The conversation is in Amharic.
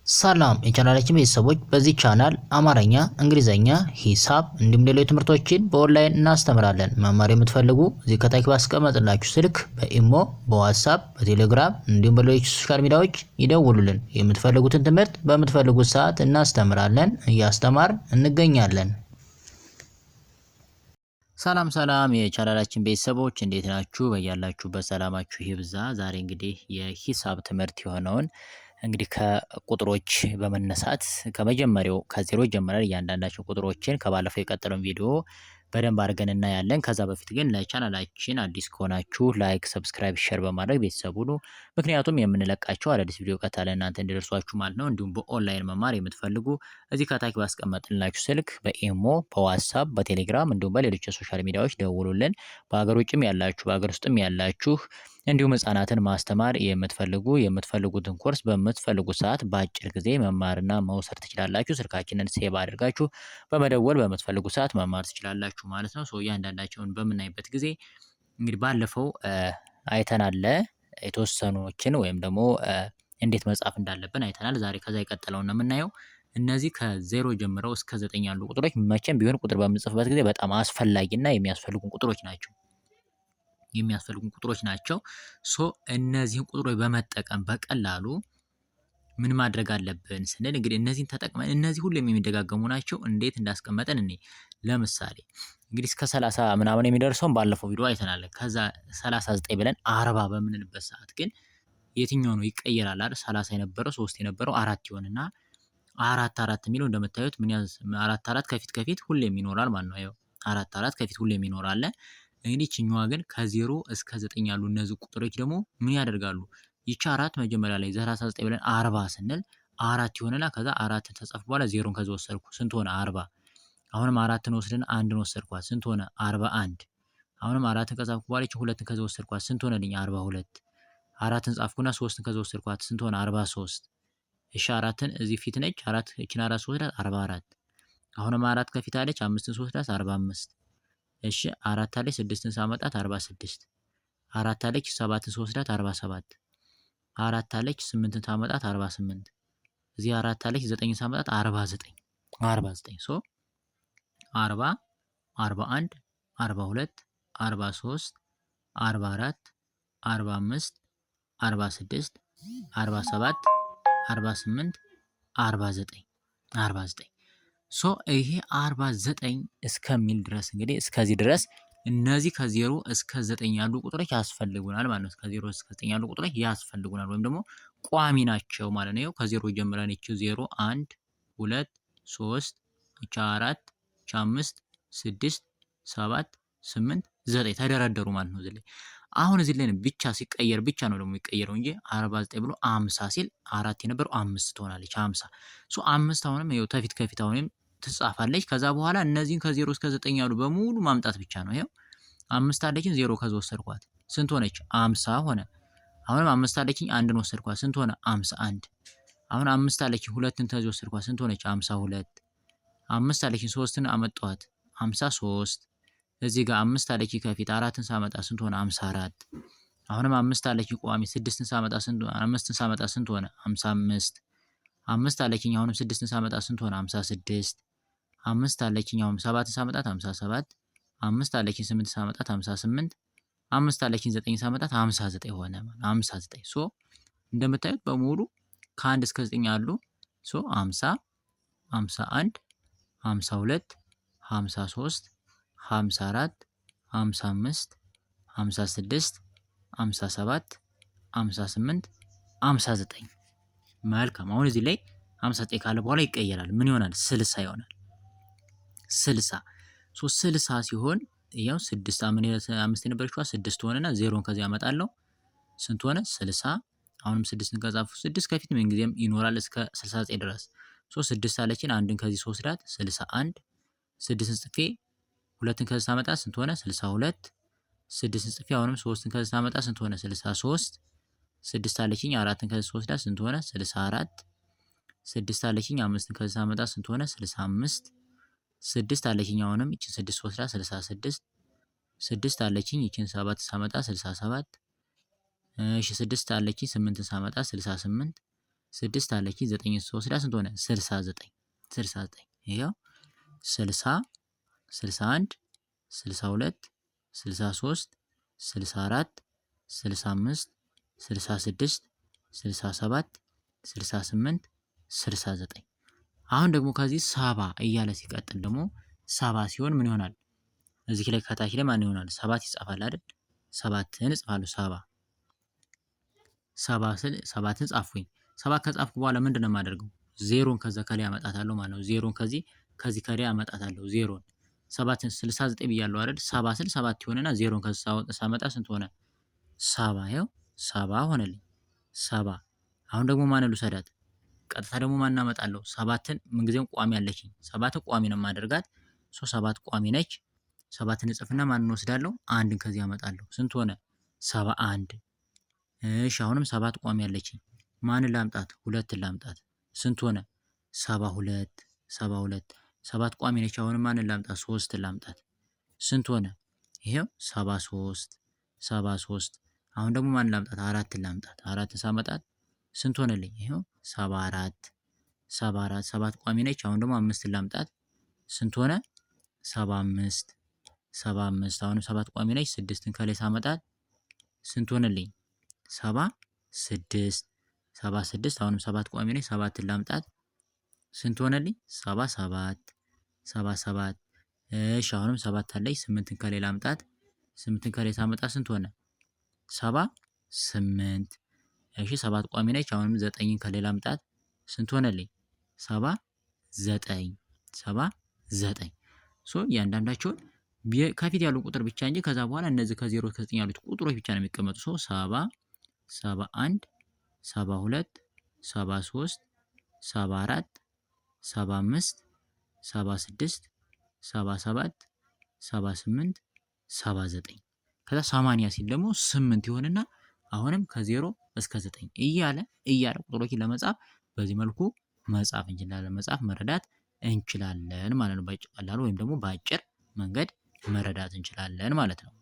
ሰላም የቻናላችን ቤተሰቦች፣ በዚህ ቻናል አማርኛ፣ እንግሊዘኛ፣ ሂሳብ እንዲሁም ሌሎች ትምህርቶችን በኦንላይን እናስተምራለን። መማር የምትፈልጉ እዚህ ከታች ባስቀመጥላችሁ ስልክ በኢሞ፣ በዋትሳፕ፣ በቴሌግራም እንዲሁም በሌሎች social media ዎች ይደውሉልን። የምትፈልጉትን ትምህርት በምትፈልጉት ሰዓት እናስተምራለን፣ እያስተማርን እንገኛለን። ሰላም ሰላም የቻናላችን ቤተሰቦች፣ እንዴት ናችሁ? በያላችሁበት ሰላማችሁ ይብዛ። ዛሬ እንግዲህ የሂሳብ ትምህርት የሆነውን እንግዲህ ከቁጥሮች በመነሳት ከመጀመሪያው ከዜሮ ጀምረን እያንዳንዳቸው ቁጥሮችን ከባለፈው የቀጠለውን ቪዲዮ በደንብ አድርገን እናያለን። ከዛ በፊት ግን ለቻናላችን አዲስ ከሆናችሁ like፣ subscribe፣ share በማድረግ ቤተሰብ ሁኑ። ምክንያቱም የምንለቃቸው አዳዲስ ቪዲዮ ቀጥታ ለእናንተ እንዲደርሷችሁ ማለት ነው። እንዲሁም በኦንላይን መማር የምትፈልጉ እዚህ ከታች ባስቀመጥንላችሁ ስልክ በኢሞ፣ በዋትሳፕ፣ በቴሌግራም እንዲሁም በሌሎች የ social media ዎች ደውሉልን። በሀገር ውጭም ያላችሁ፣ በሀገር ውስጥም ያላችሁ፣ እንዲሁም ህጻናትን ማስተማር የምትፈልጉ የምትፈልጉትን ኮርስ በምትፈልጉት ሰዓት በአጭር ጊዜ መማርና መውሰድ ትችላላችሁ። ስልካችንን save አድርጋችሁ በመደወል በምትፈልጉት ሰዓት መማር ትችላላችሁ ማለት ነው። So እያንዳንዳቸውን በምናይበት ጊዜ እንግዲህ ባለፈው አይተናል የተወሰኑችን ወይም ደግሞ እንዴት መጻፍ እንዳለብን አይተናል። ዛሬ ከዛ የቀጠለውን ነው የምናየው። እነዚህ ከ0 ጀምረው እስከ 9 ያሉ ቁጥሮች መቼም ቢሆን ቁጥር በምንጽፍበት ጊዜ በጣም አስፈላጊና የሚያስፈልጉን ቁጥሮች ናቸው። የሚያስፈልጉን ቁጥሮች ናቸው። So እነዚህን ቁጥሮች በመጠቀም በቀላሉ ምን ማድረግ አለብን ስንል እንግዲህ እነዚህን ተጠቅመን እነዚህ ሁሌም የሚደጋገሙ ናቸው። እንዴት እንዳስቀመጠን እኔ ለምሳሌ እንግዲህ እስከ 30 ምናምን የሚደርሰውን ባለፈው ቪዲዮ አይተናል። ከዛ 39 ብለን 40 በምንልበት ሰዓት ግን የትኛው ነው ይቀየራል አይደል? 30 የነበረው 3 የነበረው 4 ይሆንና 4 4 የሚለው እንደምታዩት ምን ያዝ 4 4 ከፊት ከፊት ሁሌም ይኖራል ማለት ነው። ይኸው 4 4 ከፊት ሁሌም ይኖራል። እንግዲህ ይችኛዋ ግን ከ0 እስከ 9 ያሉ እነዚህ ቁጥሮች ደግሞ ምን ያደርጋሉ? ይቺ 4 መጀመሪያ ላይ 39 ብለን 40 ስንል 4 ይሆንና ከዛ 4 ተጻፈ በኋላ 0ን ከዛ ወሰድኩ ስንት ሆነ? 40። አሁንም 4ን ወስደን 1ን ወሰድኳት ስንት ሆነ? 41። አሁንም 4ን ከጻፍኩ በኋላ ይቺ 2ን ከዛ ወሰድኳት ስንት ሆነልኝ? 42። 4ን ጻፍኩና 3ን ከዛ ወሰድኳት ስንት ሆነ? 43። እሺ 4ን እዚህ ፊት ነች፣ 4 እቺን 4 ስወስዳት 44። አሁንም 4 ከፊት አለች፣ 5ን ስወስዳት 45። እሺ 4 አለች፣ 6ን ሳመጣት 46። 4 አለች፣ 7ን ስወስዳት 47። 4 አለች፣ 8ን ሳመጣት 48። እዚህ 4 አለች፣ 9ን ሳመጣት 49። 49። So 40፣ 41፣ 42፣ 43፣ 44፣ 45፣ 46፣ 47፣ 48፣ 49፣ 49። So ይሄ 49 እስከሚል ድረስ እንግዲህ እስከዚህ ድረስ እነዚህ ከ0 እስከ 9 ያሉ ቁጥሮች ያስፈልጉናል ማለት ነው። ከ0 እስከ 9 ያሉ ቁጥሮች ያስፈልጉናል ወይም ደግሞ ቋሚ ናቸው ማለት ነው። ከ0 ጀምረን ይቺ 0፣ 1፣ 2፣ 3፣ ይቺ 4፣ ይቺ 5፣ 6፣ 7፣ 8፣ 9 ተደረደሩ ማለት ነው። እዚህ ላይ አሁን እዚህ ላይ ብቻ ሲቀየር ብቻ ነው ደግሞ የሚቀየረው እንጂ 49 ብሎ 50 ሲል 4 የነበረው 5 ትሆናለች። 50። So 5 አሁንም ይኸው ተፊት ከፊት አሁንም ትጻፋለች። ከዛ በኋላ እነዚህን ከ0 እስከ 9 ያሉ በሙሉ ማምጣት ብቻ ነው። ይኸው 5 አለችኝ፣ 0 ከዛ ወሰድኳት ስንት ሆነች? 50 ሆነ። አሁንም 5 አለችኝ፣ 1ን ወሰድኳት ስንት ሆነ? 51። አሁን 5 አለችኝ፣ 2ን ከዚህ ወሰድኳት ስንት ሆነች? 52። 5 አለችኝ፣ 3ን አመጣኋት 53። እዚህ ጋር 5 አለችኝ ከፊት፣ 4ን ሳመጣ ስንት ሆነ? 54። አሁንም 5 አለችኝ ቋሚ፣ 6ን ሳመጣ ስንት ሆነ? 5ን ሳመጣ ስንት ሆነ? 55። 5 አለችኝ፣ አሁንም 6ን ሳመጣ ስንት ሆነ? 56። 5 አለችኝ፣ አሁንም 7ን ሳመጣት 57። 5 አለችኝ፣ 8 ሳመጣት 58። 5 አለችኝ፣ 9 ሳመጣት 59 ሆነ ማለት 59። So እንደምታዩት በሙሉ ከ1 እስከ 9 ያሉ። So 50፣ 51፣ 52፣ 53፣ 54፣ 55፣ 56፣ 57፣ 58፣ 59። መልካም፣ አሁን እዚህ ላይ 59 ካለ በኋላ ይቀየራል። ምን ይሆናል? 60 ይሆናል። 60። So 60 ሲሆን ያው 6 5 የነበረችዋ 6 ሆነና 0ን ከዚህ አመጣለሁ። ስንት ሆነ? 60። አሁንም 6ን ከጻፍኩ 6 ከፊት ምን ጊዜም ይኖራል እስከ 69 ድረስ። So 6 አለችን፣ 1ን ከዚህ ስወስዳት 61። 6ን ጽፌ 2ን ከዚህ ሳመጣ ስንት ሆነ? 62። 6ን ጽፌ አሁንም 3ን ከዚህ ሳመጣ ስንት ሆነ? 63። 6 አለችኝ፣ 4ን ከዚህ ስወስዳት ስንት ሆነ? 64። 6 አለችኝ፣ 5ን ከዚህ ሳመጣ ስንት ሆነ? 65። 6 አለችኝ፣ አሁንም ይችን 6 ወስዳ 66። 6 አለችኝ፣ ይችን 7 ሳመጣ 67። እሺ 6 አለችኝ፣ 8 ሳመጣ 68። 6 አለች 9 ስወስዳ ስንት ሆነ? 69 69። ይኸው 60 61 62 63 64 65 66 67 68 69። አሁን ደግሞ ከዚህ 70 እያለ ሲቀጥል ደግሞ 70 ሲሆን ምን ይሆናል? እዚህ ላይ ከታች ላይ ማን ይሆናል? 7 ይጻፋል አይደል? 7ን እጽፋለሁ። 70 70 ስል 7ን ጻፍኩኝ። 7 ከጻፍኩ በኋላ ምንድነው የማደርገው? ዜሮን ከዛ ከላይ አመጣታለሁ ማለት ነው። ዜሮን ከዚህ ከላይ አመጣታለሁ። ዜሮን 7ን 69 ብያለሁ አይደል? 70 ስል 7 ይሆንና ዜሮን ከዛ ሳመጣ ስንት ሆነ? 70። ይኸው 70 ሆነልኝ። 70። አሁን ደግሞ ማንን ልውሰዳት? ቀጥታ ደግሞ ማን አመጣለሁ? 7ን ምንጊዜም ቋሚ አለችኝ። 7 ቋሚ ነው የማደርጋት። so 7 ቋሚ ነች። 7ን እጽፍና ማንን ወስዳለሁ? አንድን ከዚህ አመጣለሁ። ስንት ሆነ? 71። እሺ አሁንም 7 ቋሚ አለችኝ። ማንን ላምጣት? 2ን ላምጣት። ስንት ሆነ? 72 72። 7 ቋሚ ነች። አሁንም ማንን ላምጣት? 3ን ላምጣት። ስንት ሆነ? ይሄው 73 73። አሁን ደግሞ ማንን ላምጣት? 4ን ላምጣት። 4ን ሳመጣት ስንት ሆነልኝ? ይሄው 74 74። 7 ቋሚ ነች። አሁን ደግሞ 5ን ላምጣት። ስንት ሆነ? 75 75። አሁንም 7 ቋሚ ነች። 6ን ከላይ ሳመጣት ስንት ሆነልኝ? 76 76። አሁንም 7 ቋሚ ነች። 7ን ላምጣት። ስንት ሆነልኝ? 77 77። እሺ አሁንም 7 አለች። 8ን ከላይ ላምጣት። 8ን ከላይ ሳመጣ ስንት ሆነ? 78። እሺ 7 ቋሚ ነች። አሁንም 9ን ከላይ ላምጣት። ስንት ሆነልኝ? 79 79። so እያንዳንዳቸውን ከፊት ያሉ ቁጥር ብቻ እንጂ ከዛ በኋላ እነዚህ ከ0 እስከ 9 ያሉት ቁጥሮች ብቻ ነው የሚቀመጡ። so 70 71 72 73 74 75 76 77 78 79። ከዛ 80 ሲል ደግሞ 8 ይሆንና አሁንም ከ0 እስከ 9 እያለ እያለ ቁጥሮችን ለመጻፍ በዚህ መልኩ መጻፍ እንችላለን። መጻፍ መረዳት እንችላለን ማለት ነው። በቀላሉ ወይም ደግሞ በአጭር መንገድ መረዳት እንችላለን ማለት ነው።